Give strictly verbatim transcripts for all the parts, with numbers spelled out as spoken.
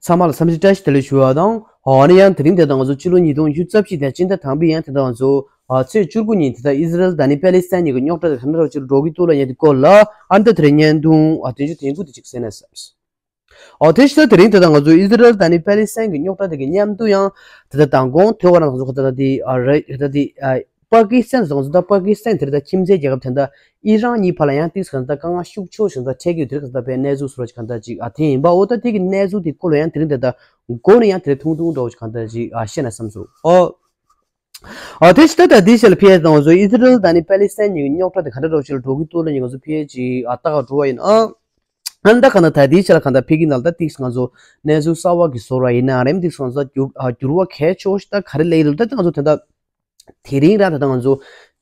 ཚང་མ་ལ་འཚམས་འདྲི་བཀྲ་ཤིས་བདེ་ལེགས་ཞུ་བ་དང་། ཨ་ནི་ཡང་དེ་རིང་དེ་དང་ང་ཚོ་ཕྱི་ལོ་ཉིས་སྟོང་ཉི་ཤུ་རྩ་གཅིག་དང་སྤྱི་ཟླ་དང་པོའི་ཡང་དེ་དང་ང་ཚོ་ཨ་ཚེས་བཅུ་དགུ་ཉིན་དེ་དང་ཨི་ཟི་རལ་དང་ནི་པེ་ལི་སི་ཐན་གཉིས་ཀྱི་རྙོག་དྲ་དེ་ག་འདྲ་རོ་ཅིག་འགྲོ་གི་འདུག་ལབ་ཡ་དེ་སྐོར་ལ་ཨ་ནི་ད་དེ་རིང་བརྙན་ཐུང་ཨ་དོན་ཆུ་དོན་དགུ་དེ་ཅིག་གསན་ན་བསམས། ཨོ་དེ་ཕྱི་ད་དེ་རིང་དེ་དང་ང་ཚོ་ཨི་ཟི་རལ་དང་ནི་པེ་ལི་སི་ཐན་གྱི་རྙོག་དྲ་དེ་གི་མཉམ་དུ་ཡང་དེ་ད་དང་གོང་ཐོས་པ་རང་ཚོ་ཁ་ད་ད་དེ་ཨ་རེད་ད་དེ་ཨ་པ་ཀི་སི་ཐན་སོང་ཚོ་ད་པ་ཀི་སི་ཐན་དེ་ད་ཁྱིམ་མཚེས་རྒྱལ་ཁབ་དེ་ད་ཨི་རན་གཉིས་བར་ལ་ཡང་ཏིག་ཙམ་ད་དཀའ་ངལ་ཤུགས་ཆེ་ཞིག་ད་འཕྲད་ཀྱི་ཡོད་དེ་ཁ་ད་པའི་གནས་ཚུལ་སོགས་ཅིག་ག་ད་ཅིག་ཨ་དེ་ཡིན་པ་འོ་ད་དེ་གི་གནས་ཚུལ་དེ་སྐོར་ལ་ཡང་དེ་རིང་དེ་ད་མགོ་ནས་ཡང་དེ་ཐུང་ཐུང་འདྲ་བོ་ཅིག་ག་ད་ཅིག་ཨ་བཤད་ན་བསམ་སོང་ཨོ། ཨ་དེ་ཕྱི་ད་ད་དེ་ཕྱི་ལ་ཕེ་དང་ང་ཚོ་ཨི་ཟི་རལ་དང་ནི་པེ་ལི་སི་ཐན་གཉིས་ཀྱི་རྙོག་དྲ་དེ་ག་འདྲ་འདྲ་བོ་ཅིག་ལ་འགྲོ་གི་འདུག་ལ་ནི་ང་ཚོ་ཕེ་ཅིག་ཨ་ལྟ་ག་འགྲོ་བ་ཡིན་ཨ། ཨ་ནི་ད་ག་ན་ད་དེའི་ཆ་ལ་ག་ད་ཕེ་གི་ནང་ལ་ད་ཏིག་ང་ཚོ་གནས་ཚུལ་གསར་བ་གི་བཟོ་ར་ཡིན་ན་རེམ་ཏིག་ང་ཚོ་འགྱུར་ཨ་འགྱུར་བ་གལ་ཆེ་བོ་ཞིག་ད་ག་རེ་སླེབས་ཡོད་ད་ང་ཚོ་དེ་ད་དེ་རིང་ར་ད་ད་ང་ཚོ་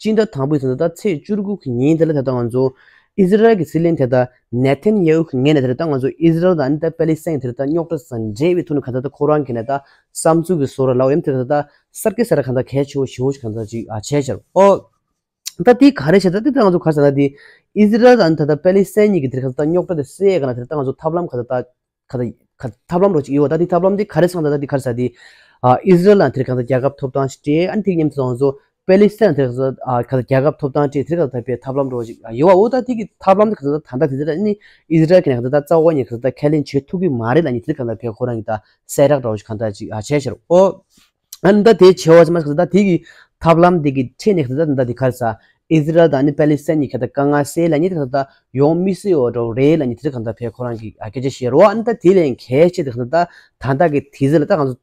སྤྱི་ཟླ་དང་པོའི་ཚེ་ད་ད་ཚེས་བཅུ་དགུ་གི་ཉིན་དེ་ལ་ད་ད་ང་ཚོ་ཨི་ཟི་རལ་གྱི་སྲིད་བློན་དེ་ད་ནེ་ཐན་ཡ་ཧུ་གི་ངོས་ནས་དེ་ད་ང་ཚོ་ཨི་ཟི་རལ་དང་ཨ་ནི་ད་པེ་ལི་སི་ཐན་དེ་ད་རྙོག་དྲ་ས་འབྲེལ་བའི་ཐོག་ནས་ག་ད་ད་ཁོ་རང་གི་ནས་ད་བསམ་ཚུལ་གི་བཟོ་ར་ལའོ་ཡམ་དེ་ད་ད་གསར་སྐད་གསར་ར་ག་ད་གལ་ཆེ་བོ་ཞེ་བོ་ཞིག་ག་ད་ཅིག་ཨ་བྱས་ཤར་ཨོ། ད་དེ་ག་རེ་བྱས་ད་དེ་ད་ང་ཚོ་ག་རེ་ཟེར་ན་དེ་ཨི་ཟི་རལ་དང་ད་ལྟ་པེ་ལི་སི་ཐན་གཉིས་ཀྱི་དེར་ག་ད་རྙོག་དྲ་དེ་སེལ་ཡ་ག་ན་དེར་ད་ང་ཚོ་ཐབས་ལམ་ག་ད་ད་ག་ད་ག་ཐབས་ལམ་རོ་ཅིག་ཡོད་ད་དེ་ཐབས་ལམ་དེ་ག་རེ་སང་ད་ད་དེ་ག་རེ་ཟེར་དེ་ཨི་ཟི་རལ་ལ་དེར་ག་ད་རྒྱལ་ཁབ་ཐོབ་ཐང་ཞིག་སྤྲད་ཨ་ནི་དེ་མཉམ་དུ་ང་ཚོ་པེ་ལི་སི་ཐན་དེར་ག་ད་ག་ད་རྒྱལ་ཁབ་ཐོབ་ཐང་སྤྲད་དེར་ག་ད་ད་པའི་ཐབས་ལམ་རོ་ཅིག་ཡོད་བ་འོ་ད་དེ་གི་ཐབས་ལམ་དེ་ག་ད་ད་ད་དེ་དེ་ཨ་ནི་ཨི་ཟི་རལ་གི་ནས་ག་ད་ད་རྩ་བ་ཉིད་ག་ད་ད་ཁས་ལེན་བྱེད་ཐུབ་ཀྱི་མ་རེད་ལ་ནི་དེར་ག་ད་པའི་ཁོ་རང་གི་ད་གསལ་བསྒྲགས་རོ་ཅིག་ག་ད་ཅིག་ཨ་བྱས་ཤར་ཨོ། ཨ་ནི་ད་དེ་བྱེད་བ་ཚང་མ་ད་དེ་གི་ཐབས་ལམ་དེ་གི་ཁྲིད་ནས་ད་ད་དེ་གར་ས་ཨི་ཟི་རལ་དང་ནི་པེ་ལི་སི་ཐན་གཉིས་ཀ་ད་དཀའ་ངལ་སེལ་ལ་ཉིད་ད་ད་ཡོང་མི་སྲིད་འོ་འགྲོ་རེད་ལ་ཉིད་དེ་ག་ད་ཕེ་ཁོ་རང་གི་སྐད་ཆ་བཤད་རོ། ཨ་ནི་ད་དེ་ལས་གལ་ཆེ་དེ་ག་ད་ད་ད་གི་དེ་ཟི་ལ་ད་ང་ཚོ་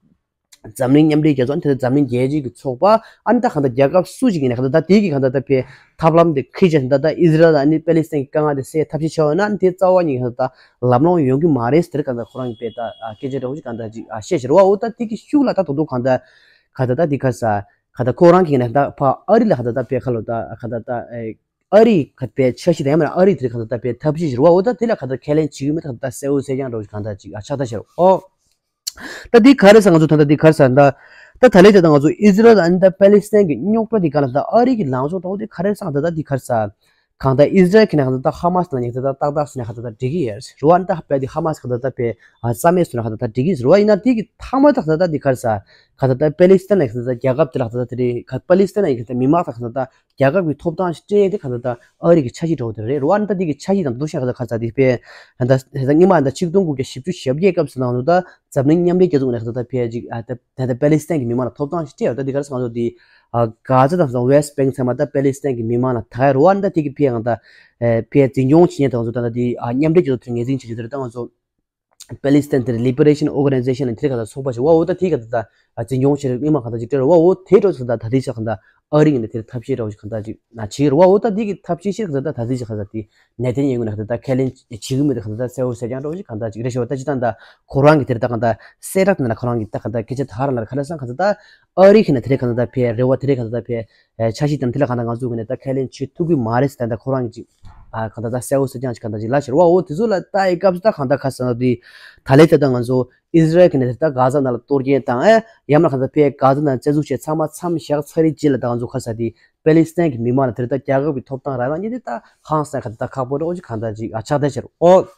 འཛམ་གླིང་མཉམ་འབྲེལ་རྒྱལ་ཚོགས་ཨ་ནི་ད་འཛམ་གླིང་རྒྱལ་སྤྱི་གི་ཚོགས་པ་ཨ་ནི་ད་ག་ད་རྒྱལ་ཁབ་སུ་ཞིག་ཡིན་ན་ག་ད་ད་དེ་གི་ག་ད་ད་ཕེ་ཐབས་ལམ་དེ་ཁྲིད་ཅན་ད་ད་ཨི་ཟི་རལ་དང་ནི་པེ་ལི་སི་ཐན་གི་དཀའ་ངལ་དེ་སེལ་ཐབས་ཤེས་བྱ་བ་ན་ཨ་ནི་དེ་རྩ་བ་ཉིད་ག་ད་ད་ལམ་ལྷོང་ཡོང་གི་མ་རེད་ཟེར་ག་ད་ཁོ་རང་གི་དཔེ་ད་སྐད་ཆ་འདྲ་བོ་ཅིག་ག་ད་ཅིག་བཤད་ཤེར་བ་འོ་ད་དེ་གི་ཤུགས་ལ་ད་དོ་དོ་ག་ད་ག་ད་ད་དེ་ག་ས་ག་ད་ཁོ་རང་གི་ནས་ད་ཕ་ཨ་རི་ལ་ག་ད་ད་དཔེ་ཁ་ལོ་ད་ག་ད་ད་ཨ་རི་ག་དཔེ་འཆར་གཞི་ད་ཡང་མ་ཨ་རི་དེ་ག་ད་ད་དཔེ་ཐབས་ཤེས་ཤེར་བ་འོ་ད་དེ་ལ་ག་ད་ཁས་ལེན་བྱེད་ཀྱི་མེད་ད་ག་ད་གསལ་བོ་གསལ་རྐྱང་འདྲ་བོ་ཅིག་ག་ད་ཅིག་ཨ་ཆགས་ད་ཤེར་ཨོ། ད་འདི་ག་རེ་ཟེར་ང་ཚོ་ད་ལྟ་འདི་ག་རེ་ཟེར་ད། ད་ད་ལྟའི་ཆ་ད་ང་ཚོ་ཨི་ཟི་རལ་ཨ་ནི་ད་པེ་ལི་སི་ཐན་གྱི་རྙོག་དྲ་འདི་ག་ལ་ད་ཨ་རི་གི་ལངས་ཕྱོགས་འདྲ་བོ་འདི་ག་རེ་ཟེར་ད་ད་འདི་ག་རེ་ཟེར། གང་ད་ཨི་ཟི་རལ་གྱི་ནང་ད་ད་ཧ་མ་སི་ནང་ཉིད་ད་ད་ཏག་ཏག་སུ་ནས་ཧ་ད་ད་འགྲིག་གི་ཡོད་རེད་བ། ཨ་ནི་ད་ཧ་པེ་འདི་ཧ་མ་སི་ག་ད་ད་པེ་ཨ་རྩ་མེད་སུ་ནས་ཧ་ད་ད་འགྲིག་གི་ཟེར་བ། ཡིན་ན་འདི་གི་ཐ་མ་ད་ད་ད་འདི་ག་རེ་ཟེར། ག་ད་ད་པེ་ལི་སི་ཐན་ལ་ད་ད་རྒྱལ་ཁབ་འདི་ལ་ད་ད་དེ་རེད། ག་པེ་ལི་སི་ཐན་ལ་ཡིན་ག་ད་མི་མང་ད་ག་ད་ད་རྒྱལ་ཁབ་ཀྱི་ཐོབ་ཐང་ཞིག་སྤྲད་དེ་ག་ད་ད་ཨ་རི་གི་འཆར་གཞི་འདྲ་བོ་དེ་རེད་བ། ཨ་ནི་ད་འདི་གི་འཆར་གཞི་དང་འདུ་ཤེས་ག་ད་ག་རེ་ཟེར་འདི་པེ་ད་ད་ད་སྔོན་མ་ད་ཆིག་སྟོང་དགུ་བརྒྱ་བཞི་བཅུ་ཞེ་བརྒྱད་སྐབས་སུ་ནང་ལོ་ད་འཛམ་གླིང་མཉམ་འབྲེལ་རྒྱལ་ཚོགས་ནས་ད་ད་ཕེ་ཅིག་ཨ་ད་ད་ད་པེ་ལི་སི་ཐན་གྱི་མི་མང་ལ་ཐོབ་ཐང་ཞིག་སྤྲད་ཡོད། ད་འདི་ག་རེ་ང་ཚོ་འདི་ཨ་གྷ་ཛ་དང་སོང་ཝེ་སི་ཊི་བེང་ཚང་མ་ད་པེ་ལི་སི་ཐན་གྱི་མི་མང་ལ་ད་ག་རེ་བ། ཨ་ནི་ད་འདི་གི་ཕེ་ང་ད་ཨེ་ཕེ་འཛིན་སྐྱོང་བྱེད་མཁན་ད་ང་ཚོ་ད་ད་འདི་ཨ་མཉམ་འབྲེལ་རྒྱལ་ཚོགས་དེ་ངོས་འཛིན་བྱེད་རྒྱུ་དེ་རེད། ད་ང་ཚོ་པེ་ལི་སི་ཐན་དེར་ལི་བེ་རེ་ཤན་ཨོ་ག་ནའི་ཛེ་ཤན་ལ་དེ་ག་ད་ཚོགས་པ་ཞིག་བ་འོ་ད་དེ་ག་ད་ད་འཛིན་སྐྱོང་བྱེད་རེད། མི་མང་ག་ད་ཅིག་སྤྲད་རེད་བ། འོ་དེ་འགྲོ་ཚོ་ད་ད་དེ་ཆ་ག་ད་ཨ་རི་ཡིན་ན་དེར་ཐབས་ཤེས་འདྲ་བོ་ཞིག་ག་ད་ཅིག་ན་བྱེད་རེད་བ། འོ་ད་དེ་གི་ཐབས་ཤེས་ཤིག་ག་ད་ད་དེ་ཆ་ག་ད་དེ་ནེ་ཐན་ཡ་ཧུ་ན་ག་ད་ད་ཁས་ལེན་བྱེད་གི་མེད་ད་ག་ད་ད་གསལ་བོ་གསལ་རྐྱང་འདྲ་བོ་ཞིག་ག་ད་ཅིག་རེད་ཤག་བ། ད་ཅི་ད་ད་ཁོ་རང་གི་དེར་ད་ག་ད་གསལ་བསྒྲགས་ན་ཁོ་རང་གི་ད་ག་ད་སྐད་ཆ་ད་ར་ན་ག་ལ་སང་ག་ད་ད་ཨ་རི་གི་ན་དེ་རེད་ག་ད་ད་ཕེ་རེད་བ། དེ་རེད་ག་ད་ད་ཕེ་ཨེ་འཆར་གཞི་དང་དེ་ལ་གང་ལྟར་ང་ཚོ་གི་ནས་ད་ཁས་ལེན་བྱེད་ཐུབ་ཀྱི་མ་རེད་ཟེར། ད་ལྟ་ཁོ་རང་གི་ཅིག་ཨ་གང་ལྟར་ད་གསལ་བོ་གསལ་རྐྱང་ཅིག་གང་ལྟར་ཅིག་ལབ་ཤེར་བ། འོ་དེ་ཚོ་ལ་ལྟ་ཡི་སྐབས་སུ་ད་གང་ལྟར་ཁ་སང་དེ་ད་ལས་ད་ལྟ་ང་ཚོ་ཨི་ཟི་རལ་གི་ནས་ད་ལྟ་གྷ་ཛ་ནང་ལ་གཏོར་སྐྱོན་དང་ཨེ་ཡང་ན་གང་ལྟར་ཕེ་གྷ་ཛ་ནང་བཙན་འཛུལ་བྱས་ཚང་མ་མཚམས་བཞག་ཚར་རེད་ཅེས་ལ་ད་ང་ཚོ་ཁ་སང་དེ་པེ་ལི་སི་ཐན་གི་མི་མང་ལ་དེ་ལྟ་རྒྱལ་ཁབ་ཀྱི་ཐོབ་ཐང་རག་ལ་ཉིད་དེ་ད་ཧང་སང་གང་ལྟར་ད་ཁག་པོ་འདྲ་བོ་ཅིག་གང་ལྟར་ཅིག་ཨ་ཆགས་བསྡད་ཤེར། འོ།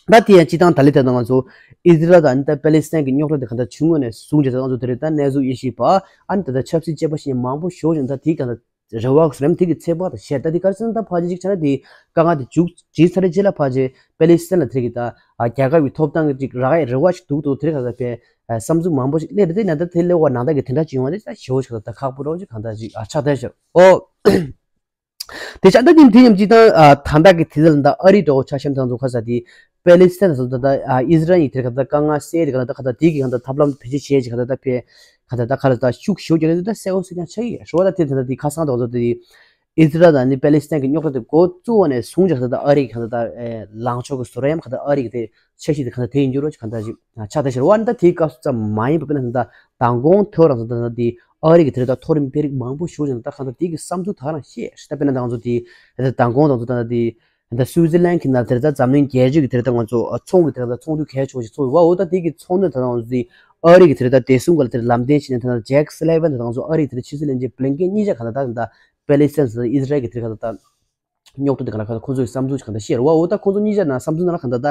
ད་དེ་ཡང་སྤྱི་བཏང་ད་ལི་ད་ང་ཚོ་ཨི་ཟི་རལ་དང་ཨ་ནི་ད་པེ་ལི་སི་ཐན་གྱི་རྙོག་དྲ་དེ་ག་ད་ཆུང་ངུ་ནས་བཟུང་བྱས་ད་ང་ཚོ་དེ་རིང་ད་གནས་ཚུལ་དབྱེ་ཞིབ་པ་ཨ་ནི་ད་ད་ཆབ་སྲིད་དཔྱད་པ་ཞིག་མང་པོ་ཞིག་ད་དེ་ག་ད་རེ་བ་སོ་རེམ་དེ་གི་ཚེ་བ་ད་བཤད་ད་དེ་ག་རེ་ཟེར་ན་ད་ཕལ་ཆེར་ཅིག་ཆ་ན་དེ་དཀའ་ངལ་དེ་མཇུག་བསྒྲིལ་ཚར་རེད་ཅེས་ལ་ཕལ་ཆེར་པེ་ལི་སི་ཐན་ལ་དེ་གི་ད་རྒྱལ་ཁབ་ཀྱི་ཐོབ་ཐང་གི་ཅིག་རག་ཡ་རེ་བ་ཞིག་འདུག་ཏོ་དེ་རིང་ག་ད་པེ་བསམ་ཚུལ་མང་པོ་ཞིག་སླེབས་རེད། དེ་ན་ད་དེ་སླེབས་པ་ནང་ད་གི་དེ་འདྲ་ཅིག་ཡོང་བ་དེ་ད་ཞེ་བོ་ཞིག་ད་ཁག་པོ་འདྲ་བོ་ཅིག་གང་ད་ཅིག་ཨ་ཆགས་ད་ཤེར། འོ། དེ་ཆ་ད་ཉིན་དེ་ཉམས་ཅིག་དང་ཨ་ད་ལྟ་གི་དེ་ལ་ད་ཨ་རི་འགྲོ་ཆ་ཤམ་དང་ཚོ་ཁ་ས་དེ་པེ་ལི་སི་ཐན་སོ་ད་ད་ཨ་ཨི་ཟི་རལ་ཡིན་དེ་ག་ད་དཀའ་ངལ་སེལ་དེ་ག་ད་ད་ག་ད་དེ་གི་ག་ད་ཐབས་ལམ་བེད་སྤྱོད་བྱེད་ཅིག་ག་ད་ད་ཕེ་ག་ད་ད་ག་ལ་ད་ཤུགས་ཤུགས་ཀྱང་ད་གསལ་བོ་གསལ་རྐྱང་ཆགས་ཀྱི་ཡོད་རེད་བ། དེ་ད་ད་དེ་ཁ་སང་དང་ཚོ་དེ་ཨི་ཟི་རལ་དང་ནི་པེ་ལི་སི་ཐན་གི་རྙོག་དྲ་དེ་འགོ་བཙུགས་པ་ནས་བཟུང་ཅིག་ག་ད་ད་ཨ་རི་གི་ག་ད་ད་ལངས་ཕྱོགས་གི་བཟོ་ར་ཡམ་ག་ད་ཨ་རི་གི་དེ་ཆ་ཤས་དེ་ག་ད་དེ་ཡིན་རྒྱུ་རོ་ཅིག་ག་ད་ཅིག་ཆགས་ད་ཤེར་བ། ད་དེའི་སྐབས་སུ་ཙམ་མ་ཡིན་པ་དཔེར་ན་ད་མདང་དགོང་ཐོས་རང་ཚོ་ད་ད་དེ་ཨ་རི་གི་དེ་རེད་ད་མཐོ་རིམ་དཔོན་རིགས་མང་པོ་ཞུགས་ཀྱང་ད་གང་ལྟར་དེ་གི་བསམ་ཚུལ་ད་རང་བཤད་ད་དཔེར་ན་ད་ང་ཚོ་དེ་ད་མདང་དགོང་དང་ཚོ་ད་ད་དེ་ད་སུའུ་ཙི་ལན་གི་ནང་དེ་རེད་ད་འཛམ་གླིང་རྒྱལ་སྤྱི་གི་དེ་རེད་ད་ང་ཚོ་ཚོང་གི་དེ་རེད་ད་ཚོགས་འདུ་གལ་ཆེ་བ་ཞིག་ཚོགས་ཡོད་བ། འོ་ད་དེ་གི་ཚོགས་འདུ་ད་ང་ཚོ་དེ་ཨ་རི་གི་དེ་རེད་ད་བདེ་སྲུང་ག་ལ་དེ་ལམ་སྟོན་བྱས་ནས་ད་ད་ཇེག་སུ་ལི་ཝན་ད་ང་ཚོ་ཨ་རི་གི་དེ་རེད་ཕྱི་སྲིད་བློན་ཆེན་བྷི་ལིན་ཀེན་གཉིས་ཆ་ག་ད་ད་ད་པེ་ལི་སི་ཐན་ཨི་ཟི་རལ་གི་དེ་རེད་ག་ད་ད། རྙོག་དྲ་དེ་ག་ལ་ག་ད་ཁོང་ཚོའི་བསམ་ཚུལ་ག་ད་བཤད་རེད་བ། འོ་ད་ཁོང་ཚོ་གཉིས་ཆ་ནང་བསམ་ཚུལ་ནང་ལ་ག་ད་ད་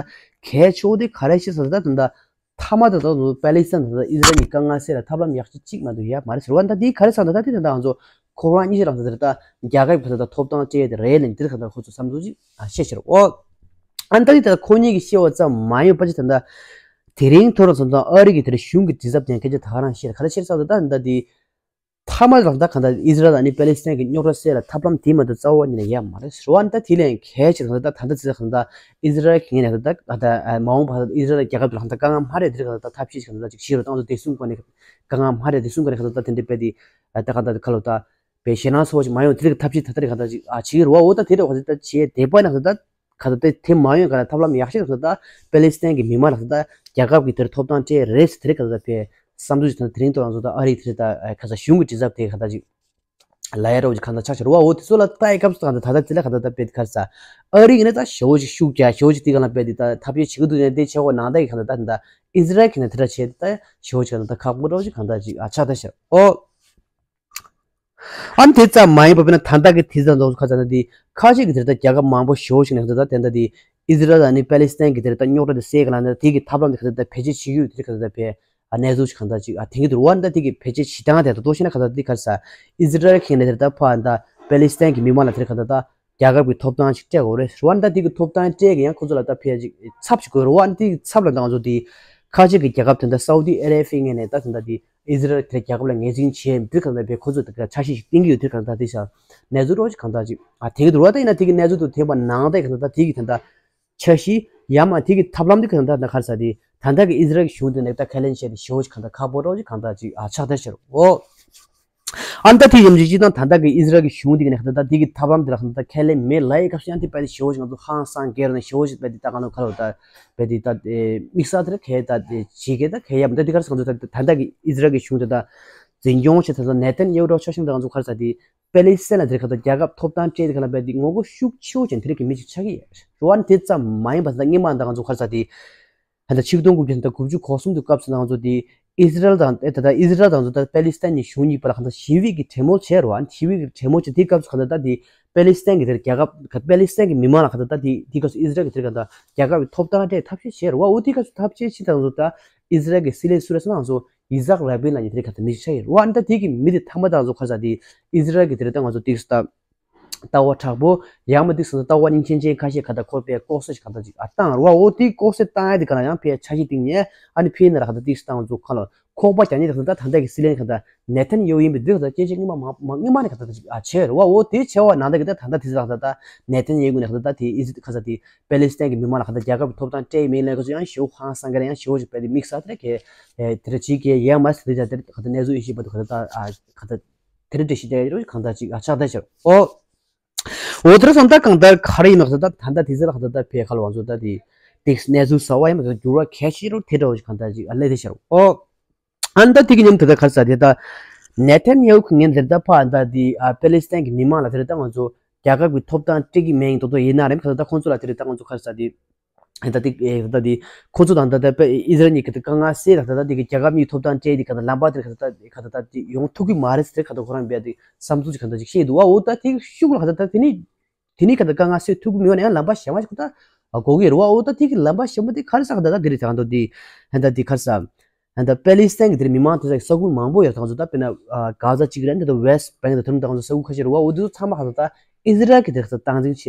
གལ་ཆེ་བོ་དེ་ག་རེ་བཤད་ས་ད་ད་ད་ མཐའ་མ་དེ་ད་ང་ཚོ་པེ་ལི་སི་ཐན་དང་ཨི་ཟི་རལ་གཉིས་དཀའ་ངལ་སེལ་ལ་ཐབས་ལམ་ཡག་ཤོས་གཅིག་མ་གཏོགས་ཡོད་མ་རེད་ཟེར་བ། ད་དེ་ག་རེ་ཟེར་ན་ད་དེ་ད་ང་ཚོ་ཁོ་རང་གཉིས་ཆ་རང་ཚོ་ད་རྒྱལ་ཁབ་ཀྱི་ད་ཐོབ་ཐང་སྤྲད་དེ་རེད་ལབ་ནས་དེ་ག་ད་ཁོ་ཚོ་བསམ་ཚུལ་ཅིག་བཤད་ཤར་འོ། ཨ་ད་དེ་ད་ཁོ་གཉིས་ཀྱི་བཤད་པ་ཙམ་མ་ཡིན་པ་ཅིག་ད་ད་དེ་རིང་ཐོ་རངས་སོང་ཙང་ཨ་རི་གི་དེ་རིང་གཞུང་གི་དྲི་ཟབ་ཅན་སྐད་ཆ་ད་ག་རང་བཤད་ག་རེ་བཤད་ས་ད་ད་ད་དེ། མཐའ་མ་ལ་ད་གང་ལྟར་ཨི་ཟི་རལ་དང་ནི་པེ་ལི་སི་ཐན་གྱི་རྙོག་དྲ་སེལ་ལ་ཐབས་ལམ་དེ་མ་གཏོགས་རྩ་བ་ཉིད་ནས་ཡོད་མ་རེད་ཟེར་བ། ད་དེ་ལས་གལ་ཆེ་གང་ལྟར་ད་ད་ལྟ་ཚེ་གང་ལྟར་ཨི་ཟི་རལ་གྱི་ངོས་ནས་ད་ད་མ་འོངས་པ་ཨི་ཟི་རལ་རྒྱལ་ཁབ་ལ་གང་ལྟར་དཀའ་ངལ་མ་རེད། དེ་གང་ལྟར་ཐབས་ཤེས་གང་ལྟར་ཅིག་བྱེད་རོགས་ད་ང་ཚོ་བདེ་སྲུང་སྐོར་ནས་དཀའ་ངལ་མ་རེད། བདེ་སྲུང་སྐོར་ནས་གང་ལྟར་ད་དེ་འདྲ་དཔེ་དེ་ད་གང་ལྟར་ཁ་ལོ་ད་དཔེ་ཞེད་སྣང་ཚ་བོ་ཅིག་མ་ཡོང་དེ་ག་ཐབས་ཤེས་ད་ལྟ་གང་ལྟར་ཅིག་ཨ་བྱེད་ཀྱི་རེད་བ། འོ་ད་དེ་འདྲ་བ་ད་བྱེད་བདེ་པ་ན་ད་ད། ག་ད་དེ་དེ་མ་ཡོང་ག་ལ་ཐབས་ལམ་ཡག་ཤོས་ག་ད་པེ་ལི་སི་ཐན་གྱི་མི་མང་ལ་ག་ད་རྒྱལ་ཁབ་ཀྱི་དེར་ཐོབ་ཐང་སྤྲད་རེད་ཟེར་དེ་རེད། ག་ད་དཔེ་བསམ་ཚུལ་ཞིག་ད་དེ་རིང་ཐོ་རངས་ཚོ་ད་ཨ་རི་དེ་རེད་ད་ག་ས་གཞུང་གི་དྲི་ཟབ་དེ་ག་ད་ཅིག་ལ་ཡ་རོགས་ཀྱི་ག་ད་ཆགས་ཆེ་རུ་བ། འོ་དེ་ཚོ་ལ་ལྟ་ཡི་སྐབས་སུ་ག་ད་ད་ད་དེ་ལ་ག་ད་ད་དཔེ་ག་ས་ཨ་རི་ཡིན་ན་ད་ཞེ་བོ་ཞིག་ཤུགས་རྒྱག་ཞེ་བོ་ཞིག་དེ་ག་ལ་དཔེ་དེ་ད་ཐབས་ཤེས་བྱེད་ཀྱི་འདུག་ནས་དེ་བྱེད་དགོས་ནང་ད་ཡི་ག་ད་ད་ད་ཨི་ཟི་རལ་གྱི་ནས་དེ་འདྲ་བྱེད་ད་ཞེ་བོ་ཞིག་ག་ད་ད་ཁག་པོ་རོགས་ཀྱི་ག་ད་ཅིག་ཨ་ཆགས་ད་ཤར་འོ། ཨ་ནི་དེ་ཙམ་མ་ཡིན་པ་དཔེར་ན་ད་ལྟ་གི་དེ་ཙམ་འདུག་ཁ་ཚ་ན་དེ་ཁ་ཅིག་གི་དེར་ད་རྒྱལ་ཁབ་མང་པོ་ཞེ་བོ་ཞིག་ནས་ད་ལྟ་དེ་འདྲ་དེ་ཨི་ཟི་རལ་དང་ནི་པེ་ལི་སི་ཐན་གྱི་དེར་ད་རྙོག་དྲ་དེ་སེལ་ག་ལ་ན་དེ་གི་ཐབས་ལམ་དེ་ག་ཚོད་ད་བེད་སྤྱོད་བྱེད་ཀྱི་ཡོད་དེ་ག་ཚོད་ད་བེད་ཨ་གནས་ཚུལ་ཞིག་གང་ལྟར་ཅིག་ཨ་དེང་གི་དུར་བ་འདི་དེ་གི་བེད་སྤྱོད་བྱེད་སྟངས་དེ་ད་དོ་ཤེ་ན་ག་ཚོད་དེ་ག་ཚོད་ཨི་ཟི་རལ་གྱི་ནས་དེར་ད་ཕ་ད་པེ་ལི་སི་ཐན་གྱི་མི་མང་ལ་དེར་ག་ཚོད་ད་རྒྱལ་ཁབ་ཀྱི་ཐོབ་ཐང་ཞིག་སྤྲད་དགོས་རེད་རུ་བ་འདི་དེ་གི་ཐོབ་ཐང་སྤྲད་གི་ཡང་ཁོ་ཚོ་ལ་ད་ཕེ་ཅིག་ཚབ་ཞིག་དགོས་རུ་བ་འདི་ཚབ་ལ་ད་ང་ཚོ་དེ་ཁ་ཅིག་གི་རྒྱལ་ཁབ་དེ་འདྲ་སའུ་ཏི་ཨ་རེ་བྷི་ཡའི་ངོས་ནས་ད་དེ་འདྲ་དེ། ཨི་ཟི་རལ་དེ་རྒྱལ་ཁབ་ལ་ངོས་འཛིན་བྱས་འདི་གང་ལྟར་བས་ཁོ་ཚོས་དེ་ག་འཆར་གཞི་ཞིག་བཏིང་གི་ཡོད་དུས་གང་ལྟར་དེ་ཤ་གནས་ཚུལ་རོགས་ཅིག་གང་ལྟར་ཅིག་ཨ་དེང་གི་དུར་བ་ད་ཡིན་ན་དེ་གི་གནས་ཚུལ་དུ་དེ་བ་ནང་ལྟར་གང་ལྟར་དེ་གི་ད་ལྟ་འཆར་གཞི་ཡ་མ་དེ་གི་ཐབས་ལམ་དེ་གང་ལྟར་ད་གར་ས་དེ་ད་ལྟ་གི་ཨི་ཟི་རལ་གི་གཞུང་དེ་ནས་ད་ཁས་ལེན་བྱས་ཏེ་ཞེ་བོ་ཅིག་གང་ལྟར་ཁག་པོ་རོགས་ཅིག་གང་ལྟར་ཅིག་ཨ་ཆགས་བསྡད་ཤར་འོ། ཨ་ནི་ད་དེ་ཡོང་ཅིག་ཅིག་དང་ད་ལྟ་གི་ཨི་ཟི་རལ་གི་གཞུང་དེ་གི་ནས་གང་ལྟར་ད་དེ་གི་ཐབས་ལམ་དེ་ལ་གང་ལྟར་ཁས་ལེན་མེད་ལ་ཡི་སྐབས་སུ་ཡང་དེ་པ་དེ་ཞེ་བོ་ཅིག་ང་ཚོ་ཧང་སང་གེ་རུ་ནས་ཞེ་བོ་ཅིག་པ་དེ་ད་གང་ལྟར་ཁ་ལོ་ད། བས་དེ་ད་དམིགས་བསལ་དེར་གལ་ད་དེ་བྱེད་གལ་ད་གལ་ཡ་མི་ད་དེ་གར་སོང་ཚུལ་ད་ད་ལྟ་གི་ཨི་ཟི་རལ་གྱི་གཞུང་དེ་ད་འཛིན་སྐྱོང་བྱེད་ཚུལ་ད་ནེ་ཐན་ཡེ་ཧུ་འདྲ་ཆ་ཤིང་ད་ང་ཚོ་གར་ས་དེ་པེ་ལི་སི་ཐན་ལ་དེར་ཁ་ད་རྒྱལ་ཁབ་ཐོབ་ཐང་སྤྲད་དེ་ག་ལ་བས་དེ་ངོ་རྒོལ་ཤུགས་ཆེ་བོ་ཅན་དེ་རིགས་ཀྱི་མི་ཅིག་ཆགས་ཀྱི་ཡོད་རེད་བ། དེ་ཙམ་མ་ཡིན་པ་ད་སྔོན་མ་ད་ང་ཚོ་གར་ས་དེ་ད་ད་ཆིག་སྟོང་དགུ་བརྒྱ་ད་དགུ་བཅུ་གོ་གསུམ་དུ་སྐབས་སུ་ད་ང་ཚོ་དེ། ཨི་ཟི་རལ་དང་ཨེ་ད་ལྟ་ཨི་ཟི་རལ་དང་ཚོ་ད་པེ་ལི་སི་ཐན་གཉིས་གཞུང་གཉིས་བར་ལ་གང་ལྟར་ཞི་བའི་གི་གྲོས་མོལ་བྱས་རོ། ཨ་ནི་ཞི་བའི་གི་གྲོས་མོལ་བྱས་དེའི་སྐབས་སུ་གང་ལྟར་ད་དེ་པེ་ལི་སི་ཐན་གྱི་དེར་རྒྱལ་ཁབ་པེ་ལི་སི་ཐན་གྱི་མི་མང་ལ་གང་ལྟར་ད་དེ་དེའི་སྐབས་སུ་ཨི་ཟི་རལ་གྱི་དེར་གང་ལྟར་རྒྱལ་ཁབ་ཀྱི་ཐོབ་ཐང་སྤྲད་ཐབས་ཤེས་བྱས་རོ། ཨ་འོ་དེའི་སྐབས་སུ་ཐབས་ཤེས་ཅི་དང་ཚོ་ད་ཨི་ཟི་རལ་གྱི་སྲིད་བློན་སུ་རེད་ཟེར་ན་ང་ཚོ་ཡི་ཛག་ར་བིན་ལབ་མཁན་དེ་རིགས་གང་ལྟར་མི་ཞིག་ཆགས་ཡོད་རོ། ཨ་ནི་ད་དེ་གི་མི་དེ་ཐ་མ་དང་ཚོ་ག་ས་དེ་ཨི་ཟི་རལ་གྱི་དེ་རིགས་ད་ང་ཚོ་དེ་ད། ལྟ་བ་དྲག་པོ་ཡང་མ་འདུག་ཟེར་ན་ལྟ་བ་སྙིང་ཆེན་ཅན་ཁ་ཤས་ག་ད་ཁོར་པའི་ལྐོག་གསོད་ཅིག་ག་ད་ཅིག་ཨ་བཏང་རུ་བ། འོ་དེའི་ལྐོག་གསོད་བཏང་ཡ་དེ་ག་ལ་ཡང་ཕའི་འཆར་གཞི་བཏིང་ནས་ཨ་ནི་ཕའི་ནང་ལ་ག་ད་ཏིག་བཏང་འཛུགས་ཁ་ལ་ཁོག་པ་རྒྱག་ནས་ད་ད་ད་ལྟ་གི་སྲིད་བློན་ག་ད་ནེ་ཐན་ཡེ་ཧུ་ཡིན་པའི་འདུག་ག་ད་སྐད་ཆ་སྔོན་མ་མ་མ་སྔོན་མ་ནས་ག་ད་ད་ཅིག་ཨ་བྱས་རུ་བ། འོ་དེ་བྱས་བ་ནང་ད་གི་ད་ད་ད་དེ་ཟེར་ག་ད་ད་ནེ་ཐན་ཡེ་ཧུ་ནས་ག་ད་ད་དེ་ཨི་ཟི་ག་ས་དེ་པེ་ལི་སི་ཐན་གི་མི་མང་ལ་ག་ད་རྒྱལ་ཁབ་ཀྱི་ཐོབ་ཐང་སྤྲད་ཡི་མིན་ལས་ག་ཚོད་ཡང་ཞེ་བོ་ཧང་སང་ག་རེ་ཡང་ཞེ་བོ་ཞིག་པས་དེ་དམིགས་བསལ་དེ་ག་དེ་འདྲ་ཅིག་གི་ཡས་མ་ཟེར་དེ་ད་དེ་ག་ད་གནས་ཚུལ་ཡིན་ཞིག་པ་དེ་ག་ད་ད་ཨ་ག་ད། དེ་འདྲ་འགྲེལ་བཤད་རྒྱག་ཡ་གང་ལྟར་ཅིག་ཨ་ཆགས་བསྡད་ཤག་ཨོ། འོ་དེར་སོང་ད་གང་ལྟར་ག་རེ་ཡིན་ནོ་ཟེར་ད་ད་ལྟ་དེ་ཚོ་ལ་གང་ལྟར་ད་ཕེ་ཁ་ལ་བང་ཚོ་ད་དེ་ཏིག་གནས་ཚུལ་གསར་བ་ཡིན་མ་ད་འགྱུར་བ་གལ་ཆེ་རུ་དེ་འདྲ་བ་ཞིག་གང་ལྟར་ཅིག་ཨ་སླེབས་བསྡད་ཤག་ཨོ། ཨ་ནི་ད་དེ་གི་མཉམ་དུ་ད་ག་རེ་ཟེར་དེ་ད་ནེ་ཐན་ཡེ་ཧུ་གི་ངན་དེར་ད་ཕ་ད་དེ་ཨ་པེ་ལི་སི་ཐན་གི་མི་མང་ལ་དེར་ད་ང་ཚོ་རྒྱལ་ཁབ་ཀྱི་ཐོབ་ཐང་སྤྲད་ཀྱི་མེད་མདོག་མདོག་ཡིན་ན་རེམ་གང་ལྟར་ད་ཁོང་ཚོ་ལ་དེར་ད་ང་ཚོ་ག་རེ་ཟེར་དེ། ད་དེ་ཨེ་ད་དེ་ཁོ་ཚོ་དང་ད་ལྟ་ཨི་ཟི་རལ་གཉིས་ཀྱི་དཀའ་ངལ་སེལ་ལ་ད་ལྟ་དེ་གི་རྒྱལ་ཁབ་གཉིས་ཐོབ་ཐང་སྤྲད་དེ་ག་ད་ལམ་པ་དེར་ག་ད་ག་ད་ད་དེ་ཡོང་ཐུབ་ཀྱི་མ་རེད་ཟེར་ག་ད་ཁོ་རང་བས་དེ་བསམ་ཚུལ་ཅིག་ག་ད་ཅིག་བཤད་འདུག་བ། འོ་ད་དེ་གི་ཤུགས་ལ་ག་ད་ད་དེ་ནི་དེ་ནི་ག་ད་དཀའ་ངལ་སེལ་ཐུབ་ཀྱི་མི་ཡོང་ན་ཡང་ལམ་པ་གཞན་མ་ཞིག་ག་ད་དགོས་ཀྱི་རེད་བ། འོ་ད་དེ་གི་ལམ་པ་གཞན་པ་དེ་ག་རེ་ཟེར་ག་ད་ད་དེ་རེད་ད་ག་ད་དེ་ཧན་ད་དེ་ག་རེ་ཟེར། ད་པེ་ལི་སི་ཐན་གྱི་དེར་མི་མང་དེ་ཚོ་ས་ཁུལ་མང་པོ་ཡོད་ད་ང་ཚོ་ད་དཔེར་ན་གྷ་ཛ་གཅིག་རེད། འདི་ད་ཝེ་སི་ཊི་བེང་དང་དེ་རུ་ད་ང་ཚོ་ས་ཁུལ་ཁ་ཤས་རེད་བ། འོ་དེ་ཚོ་ཚང་མ་ག་ཚོད་ད་ཨི་ཟི་རལ་གྱི་དེར་ག་ཚོད་སྟངས་འཛིན་བྱས་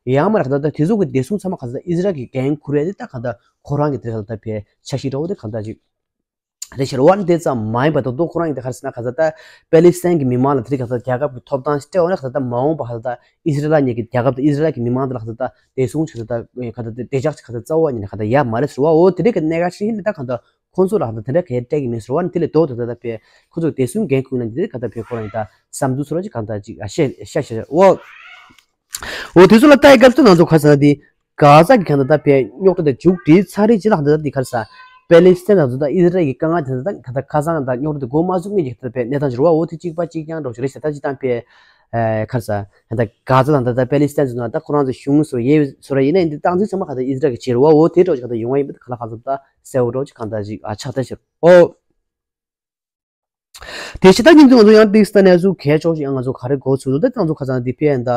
ཡང་མ་རེད་ག་ད་ད་དེ་ཚོ་གི་བདེ་སྲུང་ཚང་མ་ག་ཚོད་ད་ཨི་ཟི་རལ་གྱི་འགན་འཁུར་ཡ་དེ་ད་ག་ད་ཁོ་རང་གི་དེར་ག་ཚོད་ད་ཕའི་འཆར་གཞི་འདྲ་བོ་དེ་ག་ད་ཅིག་རེད་ཤག་རེད་བ། འདི་ཙམ་མ་ཡིན་པ་ད་དུང་ཁོ་རང་གི་དེ་ག་རེ་ཟེར་ན་ག་ཚོད་ད་པེ་ལི་སི་ཐན་གྱི་མི་མང་ལ་དེ་རིགས་ག་ཚོད་རྒྱལ་ཁབ་ཀྱི་ཐོབ་ཐང་སྤྲད་འོང་ན་ག་ཚོད་ད་མ་འོངས་པ་ག་ཚོད་ད་ཨི་ཟི་རལ་གཉིས་ཀྱི་རྒྱལ་ཁབ་དང་ཨི་ཟི་རལ་གྱི་མི་མང་དེ་ལ་ག་ཚོད་ད་བདེ་སྲུང་ཆེད་དུ་ད་ག་ཚོད་ད་བདེ་འཇགས་ཆེད་ག་ཚོད་རྩ་བ་ཉིད་ནས་ག་ཚོད་ཡ་མ་རེད་ཟེར་བ། འོ་དེ་རིགས་ཀྱི་གནད་འགག་ཤིག་ཡིན་ན་ད་ག་ཚོད་ཁོང་ཚོ་ལ་ཧ་ད་དེ་འདྲ་གལ་སྤྲད་ཀྱི་མེད་ཟེར་བ། ནི་དེ་ལས་ལྡོག་ཏུ་ད་ལྟ་བས་ཁོ་ཚོ་བདེ་སྲུང་འགན་ཁུར་ན་འདི་ག་ད་བས་ཁོ་རང་ཡིན་ད་བསམ་ཚུལ་ཚོ་ར་ཅིག་གང་ལྟར་ཅིག་ཨ་བཤད་བཤད་བཤད་འོ། འོ་དེ་ཚོ་ལ་ལྟ་ཡི་སྐབས་སུ་ང་ཚོ་ག་ས་འདི་ག་ས་གི་གང་ལྟར་ད་བས་རྙོག་དྲ་དེ་མཇུག་སྒྲིལ་ཚར་རེད་ཅི་ལ་གང་ལྟར་འདི་ག་ས་པེ་ལི་སི་ཐན་ང་ཚོ་ད་ཨི་ཟི་རལ་གྱི་དཀའ་ངལ་དེ་ད་ག་ད་ཁ་སང་ད་རྙོག་དྲ་དེ་འགོ་མ་ཚུགས་ངེས་ཀྱི་ད་བས་གནས་སྟངས་ཅིག་རེད་བ། འོ་དེ་གཅིག་པ་གཅིག་རྐྱང་འགྲོ་ཅིག་རེད་ཤག་ད་ཅི་ད་བས་ག་ས་ད་ག་ས་ད་པེ་ལི་སི་ཐན་ཚོ་ན་ད་ཁོ་རང་ཚོ་གཞུང་སོ་ཡེ་སོ་ར་ཡིན་ན་ཡིན་འདི་སྟངས་འཛིན་ཚང་མ་ག་ད་ཨི་ཟི་རལ་གྱི་བྱེད་རེད་བ། འོ་དེ་འགྲོ་ཅིག་ག་ད་ཡོང་བ་ཡིན་པ་ད་ག་ལ་ག་ཚོད་ད་གསལ་བོ་འགྲོ་ཅིག་གང་ལྟར་ཅིག་ཨ་ཆགས་ད་ཤག་འོ། དེ་ཕྱི་ད་ཉིན་དུ་ང་ཚོ་ཡང་ཏིག་ས་གནས་ཚུལ་གལ་ཆོག་ཅིག་ཡང་ང་ཚོ་ག་རེ་གོ་ཚུལ་དུ་ད་ང་ཚོ་ཁ་སང་དེ་ཕེ་ཡན་ད་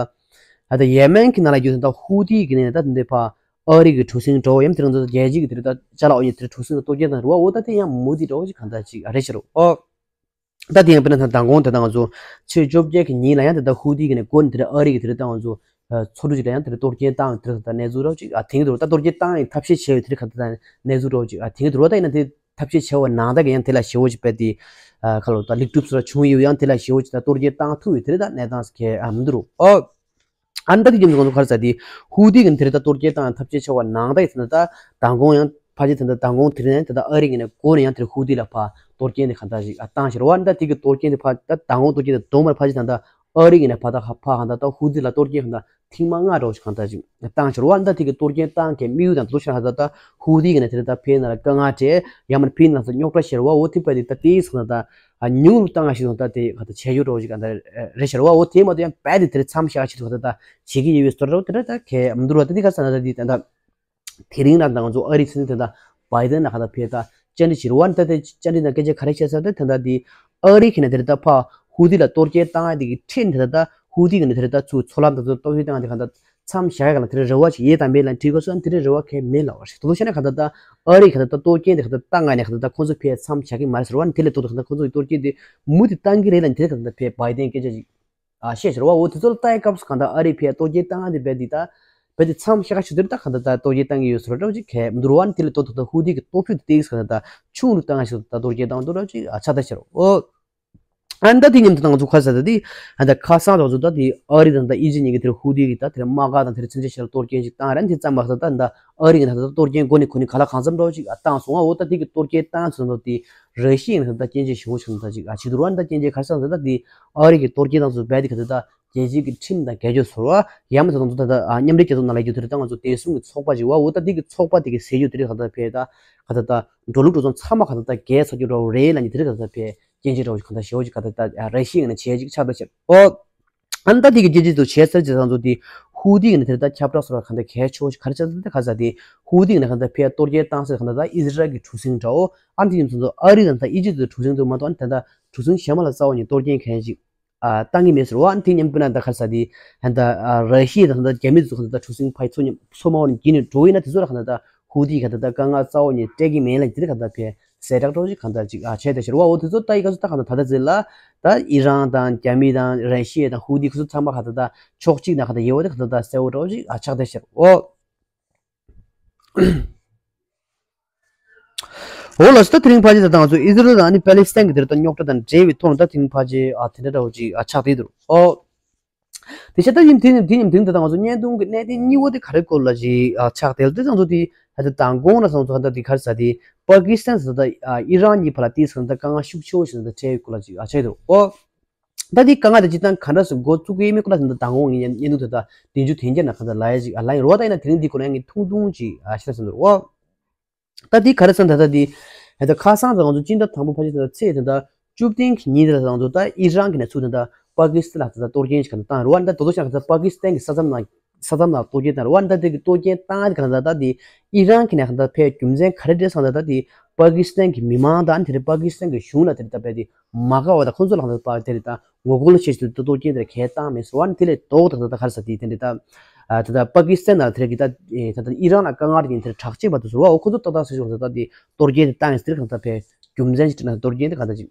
ཨ་ད་ཡེ་མེན་གྱི་ནང་ལ་ཡོད་ད་ཧུ་ཏི་གི་ནས་ད་དེ་འདྲ་ཕ་ ཨ་རི་གི་གྲུ་གཟིངས་འདྲ་བོ་ཡང་དེ་རང་ཚོ་རྒྱལ་སྤྱི་གི་དེ་རེད་ད་ཅ་ལག་འོ་ཡ་དེ་གྲུ་གཟིངས་ལ་གཏོར་སྐྱོན་བཏང་རེད་བ། འོ་ད་དེ་ཡང་མུ་མཐུད་འདྲ་བོ་ཅིག་གང་ལྟར་ཅིག་རེད་ཤག་རོ། ཨོ། ད་དེ་ཡང་དཔེར་ན་ད་མདང་དགོང་དེ་ད་ང་ཚོ་ཕྱི་ལོ་བཅོ་བརྒྱད་ཀྱི་ཉིན་ལ་ཡང་དེ་ད་ཧུ་ཏི་གི་ནས་འགོ་ནས་དེ་རེད་ཨ་རི་གི་དེ་རེད་ད་ང་ཚོ་མཚོ་གྲུ་ཅིག་ལ་ཡང་དེ་རེད་གཏོར་སྐྱོན་བཏང་དེ་རེད་ད་གནས་ཚུལ་འདྲ་བོ་ཅིག་ཨ་དེང་དུ་ད་གཏོར་སྐྱོན་བཏང་ཡིན་ཐབས་ཤེས་བྱས་ཡོད་དེ་རེད་གང་ལྟར་ད་གནས་ཚུལ་འདྲ་བོ་ཅིག་ཨ་དེང་དུ་ད་ཡིན་ན་དེ་ཐབས་ཤེས་བྱས་པ་ནང་ད་གི་ཡང་དེ་ལ་ཞེ་བོ་ཅིག་དཔེ་དེ་ཁ་ལོ་ད་ལེགས་གྲུབ་སོ་ར་བྱུང་ཡོད་ཡང་དེ་ལ་ཞེ་བོ་ཅིག་ད་གཏོར་སྐྱོན་བཏང་ཐུབ་ཡོད་དེ་རེད་ད་གནས་སྟངས་སུ་གལ་ཨ་མི་འདུག་རོ། ཨོ། ཨ་ནི་ད་དེ་རྒྱུ་མཚན་ཁོང་ཚོ་ག་རེ་ཟེར་དེ་ཧུ་ཏི་གི་དེ་རེད་ད་གཏོར་སྐྱོན་བཏང་ཐབས་ཤེས་བྱས་པ་ནང་ད་ཡི་དེ་ད་མདང་དགོང་ཡང་ཕལ་ཆེར་དེ་ད་མདང་དགོང་དེ་རིང་དེ་ད་ཨ་རི་གི་ནས་འགོ་ནས་ཡང་དེ་རེད་ཧུ་ཏི་ལ་ཕར་གཏོར་སྐྱོན་དེ་གང་ལྟར་ཞིག་ཨ་བཏང་ཤག་རོ། ཨ་ནི་ད་དེ་གི་གཏོར་སྐྱོན་དེ་ཕར་ད་མདང་དགོང་གཏོར་སྐྱོན་དེ་བསྡོམས་པར་ཕལ་ཆེར་ད་ད་ཨ་རི་གི་ནས་ཕར་ད་ཕར་གང་ལྟར་ད་ཧུ་ཏི་ལ་གཏོར་སྐྱོན་གང་ལྟར་ཐེངས་མ་ལྔ་འདྲ་བོ་ཞིག་གང་ལྟར་ཞིག་བཏང་ཤག་རོ། ཨ་ནི་ད་དེ་གི་གཏོར་སྐྱོན་བཏང་མཁན་དམིགས་ཡུལ་དང་དེ་ཚོ་ཤར་གང་ལྟར་ད་ཧུ་ཏི་གི་ནས་དེ་རེད་ད་ཕའི་ནང་ལ་དཀའ་ངལ་འཕྲད་ཡང་མིན་ཕའི་ནང་ལ་རྙོག་དྲ་ཤར་བ་འོ་དེ་པ་དེ་ད་དེའི་སོང་ད་ད་ཉུང་རུ་བཏང་ཞིག་སོང་ད་དེ་ག་ད་བྱས་ཡོད་འདྲ་བོ་ཞིག་ག་ད་རེད་ཤར་བ་འོ་དེ་མ་གཏོགས་ཡང་རྦད་དེ་དེ་རེད་མཚམས་བཞག་ཞིག་སོང་ད་ད་བྱེད་ཀྱི་ཡོད་པའི་སོ་འདྲ་བོ་དེ་རེད་ད་གལ་མི་འདུག་ར། ད་དེ་ག་ས་ན་ད་དེ་ད་ད། དེ་རིང་ལ་ང་ཚོ་ཨ་རི་སྲིད་འཛིན་དེ་འདྲ་བྷའི་ཏན་ལ་ཁ་ད་ཕེ་ད་བཅར་འདྲི་བྱེད་རོགས་ཨ་ནི་ད་དེ་བཅར་འདྲི་ནང་སྐད་ཆ་ག་རེ་བཤད་ས་ད་དེ་འདྲ་དེ་ཨ་རི་ཁེ་ན་དེ་འདྲ་ད་ཕ་ཧུ་ཏི་ལ་གཏོར་སྐྱོན་བཏང་ཡ་དེ་གི་ཁྲིད་དེ་འདྲ་ད་ཧུ་ཏི་གི་ནི་དེ་འདྲ་ད་ཚུར་ཚོ་ལམ་དང་ཚུར་གཏོར་སྐྱོན་བཏང་ཡ་དེ་ག་ད་མཚམས་བཞག་ཡ་ག་ལ་དེ་འདྲ་རེ་བ་ཞིག་ཡོད་དམ་མེད་ལ་དྲིས་གོ་སོང་ཨ་ནི་དེ་འདྲ་རེ་བ་གང་མེད་ལ་བ་ཞིག་དེ་ཚོ་བཤད་ན་ག་ད་ད་ཨ་རི་ཁ་ད་ད་གཏོར་སྐྱོན་དེ་ག་ད་བཏང་ང་ནས་ག་ད་ད་ཁོང་ཚོ་ཕེ་མཚམས་བཞག་གི་མ་རེད་ཟེར་བ་ཨ་ནི་དེ་ལས་ལྡོག་ད་ག་ད་ཁོང་ཚོ་གི་གཏོར་སྐྱོན་དེ་མུ་མཐུད་བཏང་གི་རེད་ལ་ནི་དེ་ག་ད་ད་ཕེ་བྷའི་ཏན་སྐད་ཆ་ཞིག་ཨ་བཤད་ཤག་རོ། འོ་དེ་ཚོ་ལ་ལྟ་ཡ་སྐབས་སུ་གང་ལྟར་ཨ་རི་ཕེ་གཏོར་སྐྱོན་བཏང་ཨ་དེ་རྦད་དེ་ད་རྦད་དེ་མཚམས་བཞག་ཤག་དེ་ད་གང་ལྟར་ད་གཏོར་སྐྱོན་བཏང་གི་ཡོད་ཟེར་རོ་འདྲ་བོ་ཅིག་གལ་མི་འདུག་རོ། ཨ་ནི་དེ་ལས་ལྡོག་ད་ད་ཧུ་ཏི་གི་སྟོབས་ཤུགས་དེ་ཏིག་གང་ལྟར་ད་ཆུང་རུ་བཏང་ཤག་ད་གཏོར་སྐྱོན་བཏང་འདུག་འདྲ་བོ་ཅིག་ཨ་ཆགས་ད་ཤག་རོ། འོ། ཨ་ནི་ད་དེ་མཉམ་དུ་ད་ང་ཚོ་ཁ་ས་ད་དེ་ཨ་ད་ཁ་སང་ད་ང་ཚོ་ད་དེ་ཨ་རི་དང་ད་ཨི་ཇིབ་གཉིས་ཀྱི་དེར་ཧུ་ཏི་གི་ད་དེར་དམག་སྒར་དང་དེར་མཚོན་ཆ་བཞག་ལ་གཏོར་སྐྱོན་ཅིག་བཏང་ར་ཨ་ནི་དེ་ཙམ་མ་ཟད་ད་ད་ཨ་རི་གི་ནང་ད་གཏོར་སྐྱོན་འགོ་ནས་གོ་ནས་ག་ལ་གང་འཚམ་འདྲ་བོ་ཅིག་ཨ་བཏང་སོང་ཨ། འོ་ད་དེ་གི་གཏོར་སྐྱོན་བཏང་ཚུན་ད་དེ་ར་ཤི་ཡའི་ནང་ད་སྐྱོན་བརྗོད་ཞུ་བ་ཞིག་ད་ཅིག་ཨ་བྱེད་འདུག་ར། ཨ་ནི་ད་སྐྱོན་བརྗོད་ག་རེ་ཟེར་ན་ད་དེ་ཨ་རི་གི་གཏོར་སྐྱོན་བཏང་ཚུན་རྦད་དེ་ག་ད་ད་རྒྱལ་སྤྱིའི་གི་ཁྲིམས་དང་འགལ་རྒྱུ་ཚོར་བ་ཡང་མིན་ད་ང་ཚོ་ད་ད་ཨ་མཉམ་འབྲེལ་རྒྱལ་ཚོགས་ནང་ལ་ཡོད་དེ་རེད་ད་ང་ཚོ་བདེ་སྲུང་གི་ཚོགས་པ་ཅིག་ཡོད་པ་འོ་ད་དེ་གི་ཚོགས་པ་དེ་གི་ཟེར་རྒྱུ་དེ་རེད་ག་ད་ཕེ་ད་ག་ད་ད་འགྲོ་ལུགས་འགྲོ་སོང་ཚང་མ་ག་ད་ད་འགལ་ཚར་རྒྱུ་འདྲ་བོ་རེད་ལབ་ནས་དེ་རེད་ག་ད་ཕེ་སྐྱོན་བརྗོད་འདྲ་བོ་ཞིག་ག་ད་ཞེ་བོ་ཅིག་ག་ད་ད་ར་ཤི་ཡའི་ནང་བྱས་ཅིག་ཆགས་ད་ཤག་འོ། ཨ་ནི་ད་དེ་གི་རྒྱལ་སྤྱི་ཚོ་བྱས་ཚར་རྗེས་ང་ཚོ་དེ་ཧུ་ཏི་གི་ནི་དེ་ད་ཁྱབ་བསྒྲགས་སོགས་གང་ལྟར་གལ་ཆེ་བོ་ཞིག་ག་རེ་བྱས་ད་ག་ཟེར་དེ་ཧུ་ཏི་གི་ནི་གང་ལྟར་ཕེ་གཏོར་སྐྱོན་བཏང་ཟེར་གང་ལྟར་ད་ཨི་ཟི་རལ་གི་གྲུ་གཟིངས་འདྲ་བོ་ཨ་ནི་དེ་ནི་ཚོ་ཨ་རི་དང་ད་ཨི་ཇིབ་ཚོ་གྲུ་གཟིངས་དུ་མ་གཏོགས་ཨ་ནི་ད་ད་གྲུ་གཟིངས་གཞན་མ་ལ་རྩ་བ་ནས་གཏོར་སྐྱོན་གང་ཞིག་ཨ་བཏང་གི་མེད་ཟེར་བ་ཨ་ནི་དེ་མཉམ་དཔེར་ན་ད་ག་རེ་ཟེར་དེ་ཨ་ད་ཨ་ར་ཤི་ཡ་དང་ད་རྒྱ་མི་ཚོ་གང་ལྟར་གྲུ་གཟིངས་ཕ་ཡི་ཚོ་མཉམ་ཚོ་མ་བ་ནས་འགྱིང་ནས་འགྲོ་ཡིན་ན་དེ་ཚོ་ལ་གང་ལྟར་ད་ཧུ་ཏི་ག་ད་ད་དཀའ་ངལ་རྩ་བ་ནས་སྤྲད་ཀྱི་མེད་ལ་དེ་ག་ད་ཕེ་གསལ་བསྒྲགས་འདྲ་བོ་ཞིག་གང་ལྟར་ཅིག་ཨ་བྱས་ད་ཤག་རོ། འོ་དེ་ཚོ་ལྟ་ཡི་ག་ཚོད་ད་གང་ལྟར་ད་ལྟ་ཚེ་ལ་ད་ཨི་རན་དང་རྒྱ་མི་དང་ར་ཤི་ཡ་དང་ཧུ་ཏི་ཁོ་ཚོ་ཚང་མ་གང་ལྟར་ད་ཕྱོགས་གཅིག་ན་གང་ལྟར་ཡོད་པ་དེ་གང་ལྟར་ད་གསལ་བོ་འདྲ་བོ་ཞིག་ཨ་ཆགས་ད་ཤག་རོ། འོ་ལགས་སོ། ད་དེ་རིང་ཕལ་ཆེར་ད་ང་ཚོ་ཨི་ཟི་རལ་དང་ཨ་ནི་པེ་ལི་སི་ཐན་གྱི་དེར་ད་རྙོག་དྲ་དང་འབྲེལ་བའི་ཐོག་ནས་ད་དེ་རིང་ཕལ་ཆེར་ཨ་དེ་འདྲ་འདྲ་བོ་ཅིག་ཨ་ཆགས་བསྡད་འདུག་རོ། འོ། དེ་བྱས་ད་ཡིན་དེ་ནི་དེ་ཡིན་དེ་ནི་ད་ང་ཚོ་བརྙན་ཐུང་གི་གནད་དོན་གཉིས་པ་དེ་ག་རེ་སྐོར་ལ་ཅིག་ཨ་ཆགས་བསྡད་ལ་དེ་ང་ཚོ་དེ་ད་ལྟ་མདང་དགོང་ལ་ང་ཚོ་ད་ལྟ་དེ་ག་རེ་ཟེར་དེ་པ་ཀི་སི་ཐན་ཟེར་ད་ཨ་ཨི་རན་གཉིས་བར་ལ་དེ་ཟེར་ད་དཀའ་ངལ་ཤུགས་ཆེ་བོ་ཞིག་ད་འཕྲད་ཡོད་སྐོར་ལ་ཅིག་ཨ་ཆགས་འདུག་རོ། ད་དེ་དཀའ་ངལ་དེ་སྤྱིར་བཏང་ག་འདྲ་སེ་འགོ་བཙུགས་ཀྱི་ཡོད་མེད་སྐོར་ལ་ད་ལྟ་མདང་དགོང་ངས་བརྙན་ཐུང་དེ་དག་བདུན་ཅུ་དོན་བརྒྱད་ནང་ག་ད་ལབ་ཡ་ཅིག་ཨ་ལབ་ཡིན་རོ། ད་ཡིན་ན་དེ་རིང་འདི་སྐོར་ལ་ངས་ཐུང་ཐུང་ཅིག་ཨ་ཤེས་ན་བསམ་འདུག་རོ། ད་འདི་ག་རེ་ཟེར་ན་ད་ལྟ་འདི་ད་ཁ་སང་ད་ང་ཚོ་སྤྱི་ཟླ་དང་པོ་ཕལ་ཆེར་ད་ལྟ་ཚེས་ད་ལྟ་བཅུ་བདུན་གྱི་ཉིན་དེ་ལ་ད་ང་ཚོ་ད་ཨི་རན་གྱི་ནས་ཚུར་ད་ལྟ་པ་ཀི་སི་ཐན་ལ་ད་ལྟ་གཏོར་སྐྱོན་ཞིག་ག་ད་བཏང་རེད་བ། ད་དོ་དོ་ཤག་ག་ད་པ་ཀི་སི་ཐན་གྱི་ས་མཚམས་ནང་ས་མཚམས་ནང་གཏོར་སྐྱོན་བཏང་རེད་བ། ད་དེ་གི་གཏོར་སྐྱོན་བཏང་རེད་ག་ད་ད་དེ་ཨི་རན་གྱི་ནས་ག་ད་ཕའི་རྒྱུ་མཚན་ག་རེ་རེད་ཟེར་ན་ད་ད་དེ་པ་ཀི་སི་ཐན་གྱི་མི་མང་དང་དེ་རེད་པ་ཀི་སི་ཐན་གྱི་གཞུང་ལ་དེ་རེད་ད་ཕའི་དེ་མ་དགའ་བ་དང་ཁོང་ཚོ་ལ་ག་ད་པ་དེ་རེད་ད་ངོ་རྒོལ་བྱེད་བཞིན་དུ་གཏོར་སྐྱོན་དེ་རེད་གས་བཏང་མེད་ཟེར་བ། ཨ་ནི་དེ་ལས་ལྡོག་ད་ད་ད་ག་རེ་ཟེར་དེ་དེ་རེད་ད། ཨ་ད་ལྟ་པ་ཀི་སི་ཐན་ནང་དེ་རིང་གི་ད་ཨེ་ད་ལྟ་ཨི་རན་ལ་དཀའ་ངལ་དེ་དེར་དྲག་སྐྱེད་པ་དེ་ཚོ་རོ། ཁོ་ཚོ་ཏག་ཏག་ཟེར་ཞོག་ད་ལྟ་དེ་གཏོར་སྐྱོན་དེ་བཏང་ཡིན་ཟེར་གང་ལྟར་ཕའི་རྒྱུ་མཚན་ཞིག་བྲིས་ན་གཏོར་སྐྱོན་དེ་གང་ལྟར་ཅིག་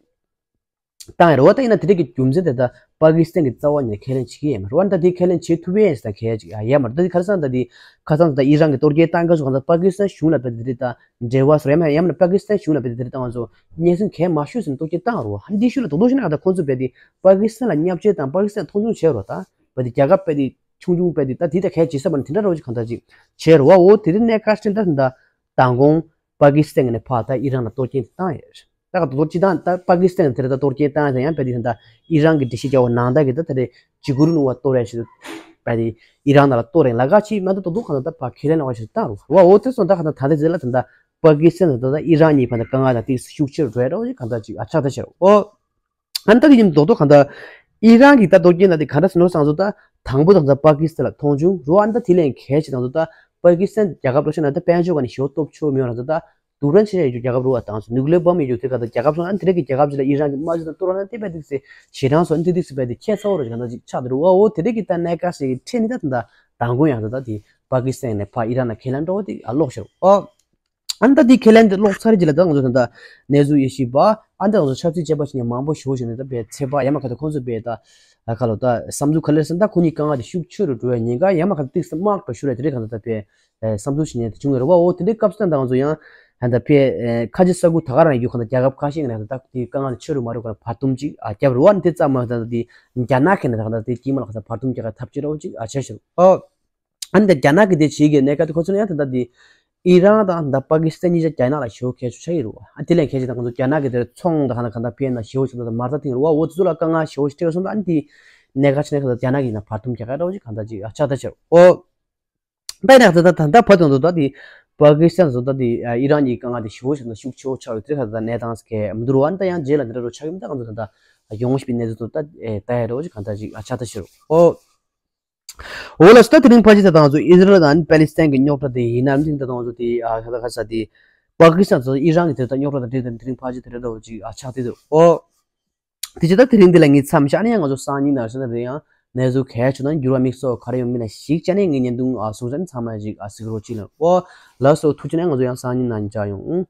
བཏང་ཡིན་རོ། ད་ཡིན་ན་དེ་རིང་གི་རྒྱུ་མཚན་དེ་ད་པ་ཀི་སི་ཐན་གྱི་རྩ་བ་ནས་ཁས་ལེན་བྱེད་ཀྱི་ཡོད་མ་རེད་བ། ད་དེ་ཁས་ལེན་བྱེད་ཐུབ་ཡས་ཡིན་ཟེར་ད་ཁས་ཅིག་ཡ་མ་རེད། ད་དེ་ག་རེ་ཟེར་ན་ད་དེ་ཁ་སང་ད་ཨི་རན་གྱི་གཏོར་སྐྱོན་བཏང་སྐབས་སུ་གང་ལྟར་པ་ཀི་སི་ཐན་གཞུང་ལ་ཕའི་དེ་དེ་ད་འབྲེལ་བ་སོར་ཡ་མ་ཡ་མ་ན་པ་ཀི་སི་ཐན་གཞུང་ལ་ཕའི་དེ་དེ་ད་ང་ཚོ་སྙན་སེང་གས་མ་ཞུས་ཟིན་གཏོར་སྐྱོན་བཏང་རོ། ཧ་འདི་ཤུ་ལ་དོ་དོ་ཤི་ན་གང་ལྟར་ཁོང་ཚོ་ཕའི་དེ་པ་ཀི་སི་ཐན་ལ་བརྙས་བཅོས་དང་པ་ཀི་སི་ཐན་མཐོང་ཆུང་བྱས་རོ། ད་ཕའི་དེ་རྒྱལ་ཁབ་ཕའི་དེ་ཆུང་ཆུང་པའི་དེ་ད་དེ་ད་གལ་ཆེ་ས་མ་ནི་དེ་འདྲ་རོ་ཅིག་གང་ལྟར་ཅིག་བྱས་རོ་བ། འོ་དེ་རིང་གནས་སྐབས་ཤིག་ད་ད་མདང་དགོང་པ་ཀི་སི་ཐན་ནས་ཕར་ད་ཨི་རན་ལ་གཏོར་སྐྱོན་དེ་བཏང་ཡོད། ད་ག་དོ་དོ་ཅི་ད་ད་པ་ཀི་སི་ཐན་དེ་རེད་ད་གཏོར་སྐྱོན་བཏང་ཡང་ཡང་པའི་དེ་ད་ཨི་རན་གྱི་སྒྲིག་གཞི་རྒྱལ་བ་ནང་ད་གི་ད་དེ་རེད་ཇི་གུར་ནུ་བ་གཏོར་ཡ་ཞིག་པའི་དེ་ཨི་རན་ལ་གཏོར་ཡ་ལ་ག་ཅི་མ་ད་དོ་དོ་གང་ད་ད་ཕར་ཁས་ལེན་ལ་བ་ཞིག་བཏང་རོ་བ། འོ་དེ་སོང་ད་གང་ད་ད་དེ་ཟེར་ལ་ད་ད་པ་ཀི་སི་ཐན་ད་ད་ཨི་རན་གཉིས་བར་ད་དཀའ་ངལ་ད་དེ་ཤུགས་ཆེར་འགྲོ་ཡ་རོ་ཅིག་གང་ད་ཅིག་ཨ་ཆགས་ད་ཤར་འོ། ཨ་ནི་ད་དེ་ཡིན་མདོག་མདོག་གང་ལྟར་ཨི་རན་གྱི་ད་གཏོར་སྐྱོན་ལ་དེ་ག་འདྲ་ཟེར་ནོ་སང་ཚོ་ད་དང་པོ་དང་ད་པ་ཀི་སི་ཐན་ལ་མཐོང་ཆུང་རོ། ཨ་ནི་ད་དེ་ལས་གལ་ཆེ་དང་ཚོ་ད་པ་ཀི་སི་ཐན་རྒྱལ་ཁབ་རོ་ཤ་ན་ད་དཔལ་འབྱོར་ག་ནས་ཞེ་པོ་སྟོབས་ཆེ་མེད་རང་ཚོ་ད་ཡུ་རེ་ནི་ཆེ་ཡོད་རྒྱུ་རྒྱལ་ཁབ་རོ་བ་དང་ཚོ་ནུ་ཀི་ལི་ཡར་བམ་ཡོད་རྒྱུ་དེ་ག་ད་རྒྱལ་ཁབ་སོང་ཨ་ནི་དེ་རིགས་ཀྱི་རྒྱལ་ཁབ་ཅིག་ལ་ཨི་རན་གྱི་དམག་ཇི་དང་གཏོར་བ་ན་དེ་པའི་དེ་སེ་ཞེ་དྲང་སོ་ཨ་ནི་དེ་དེ་སེ་པའི་དེ་ཁྱད་ཚ་བོ་རོ་ཅིག་ག་ད་ཅིག་ཆགས་འདུག་རོ་བ། འོ་དེ་རིགས་ཀྱི་ད་གནས་སྐབས་ཤིག་གི་ཁྲིད་ནི་ད་ད་མདང་དགོང་ཡང་ད་ད་དེ་ པ་ཀི་སི་ཐན་ནས་ཕར་ཨི་རན་ལ་ཁས་ལེན་འགྲོ་བ་དེ་ཨ་ལོག་ཤོར། ཨོ། ཨ་ནི་ད་དེ་ཁས་ལེན་དེ་ལོག་ཚར་རྗེས་ལ་ད་ང་ཚོ་ད་ལྟ་གནས་ཚུལ་ཡེ་ཤེས་པ་ཨ་ནི་ད་ང་ཚོ་ཆབ་སྲིད་བྱེད་པ་ཞིག་ནས་མང་པོ་ཞེ་པོ་ཞིག་ནས་ད་བས་ཚད་པ་ཡ་མ་ག་ད་ཁོང་ཚོ་བས་ད་ཨ་ཁ་ལོ་ད་བསམ་ཚུལ་ག་ལེར་སེམས་ད་ཁོ་གཉིས་དཀའ་ངལ་དེ་ཤུགས་ཆེ་རུ་འགྲོ་བའི་ཉེན་ཁ་ཡ་མ་ག་ད་ཏིག་སེ་དམག་འགྲོ་ཤུ་རེ་དེ་རེད་ག་ད་ད་བས་བསམ་ཚུལ་ཞིག་ནས་ད་བྱུང་ཡོད་རེད་བ། འོ་དེ་འདྲའི་སྐབས་སུ་ད་ང་ཚོ་ཡང་ད་བས་ཁ་ཆེ་ས་ཁུལ་ད་ག་རང་ཡོད་ག་ད་རྒྱལ་ཁབ་ཁ་ཤས་ནས་ད་ད་དེ་དཀའ་ངལ་ཆེ་རུ་མ་རུ་ག་བར་འདུམ་ཅིག་ཨ་རྒྱབ་རུ་བ་ནི་དེ་ཙམ་མ་ད་ད་དེ་རྒྱ་ནག་གི་ནས་ད་ག་ད་དེ་དཀྱིལ་མ་ལ་ག་ད་བར་འདུམ་རྒྱག་ག་ཐབས་ཅིག་རོགས་ཅིག་ཨ་བྱས་ཤིང་ཨོ། ཨ་ནི་ད་རྒྱ་ནག་གི་དེ་བྱེད་ཀྱི་གནས་སྐབས་དེ་ཁོ་ཚོ་ལ་ཡང་ད་ལྟ་དེ་ཨི་རན་དང་ད་པ་ཀི་སི་ཐན་གཉིས་ཆ་རྒྱ་ནག་ལ་ཞེ་པོ་གལ་ཆེ་ཆགས་ཀྱི་རེད་བ། ཨ་དེ་ལས་གལ་ཆེ་ད་ང་ཚོ་རྒྱ་ནག་གི་དེར་ཚོང་དང་གང་དང་གང་དང་ཕན་ན་ཞེ་པོ་ཞིག་ད་མ་རྩ་ཐིང་རེད་བ། འོ་དེ་ཚོ་ལ་དཀའ་ངལ་ཞེ་པོ་ཞིག་འཕྲད་སོང་ད་ཨ་ནི་དེ་གནས་ཀ་ཆེ་ནས་ད་རྒྱ་ནག་གི་ཡིན་ན་བར་འདུམ་རྒྱག་ག་རོགས་ཅིག་གང་ལྟར་ཅིག་ཨ་ཆགས་ད་ཆེ་རེད་ཨོ། ད་ཡིན་ན་ད་ད་ད་བར་དུ་ད་དེ་པ་ཀི་སི་ཐན་ཚོ་ད་དེ་ཨི་རན་གྱི་དཀའ་ངལ་དེ་ཞེ་པོ་ཞིག་ད་ཤུགས་ཆེ་བོ་ཆགས་ཡོད་དེ་ད་ད་གནས་སྟངས་ཀྱི་མི་འདུག་རུ་བ། ཨ་ནི་ད་ཡང་རྗེས་ལ་འདི་འདྲ་རུ་ཆགས་ཡོད་མི་ད་ང་ཚོ་ད་ད་ཡོང་བཞིན་པའི་གནས་ཚུལ་དུ་ད་ད་ཡ་རོགས་ཅིག་གང་ལྟར་ཅིག་ཨ་ཆགས་ད་ཆེ་རེད་ཨོ། འོ་ལགས་སོ། ད་དེ་རིང་ཕལ་ཆེར་ད་ང་ཚོ་ཨི་ཟི་རལ་དང་པེ་ལི་སི་ཐན་གྱི་རྙོག་དྲ་དེ་ཡིན་ནམ་དེ་ད་ང་ཚོ་དེ་ཨ་ཁ་ས་ཁ་ས་དེ་པ་ཀི་སི་ཐན་ཚོ་ཨི་རན་གྱི་དེ་ད་རྙོག་དྲ་དང་འབྲེལ་ཏེ་དེ་རིང་ཕལ་ཆེར་དེ་འདྲ་འདྲ་བོ་ཅིག་ཨ་ཆགས་བསྡད་འདུག་ཨོ། དེ་བྱས་ད་དེ་རིང་འདི་ལ་ངས་མཚམས་བཞག་ནས་ཡང་ང་ཚོ་སང་ཉིན་ནང་ཞིག་ན་རེ་ཡང་གནས་ཚུལ་གལ་ཆེ་ན་འགྱུར་བ་དམིགས་སུ་ག་རེ་ཡོང་མིན་ལ་གཞིགས་བྱས་ནས་ངས་བརྙན་ཐུང་ཨ་གསུང་བྱས་ནས་ཚང་མ་ཅིག་ཨ་གཟིགས་རོགས་གྱིས་ལ་ཨོ། ལགས་སོ། ཐུགས་རྗེ་ཆེ། ང་ཚོ་ཡང་སང་ཉིན་ནང་མཇལ་ཡོང་།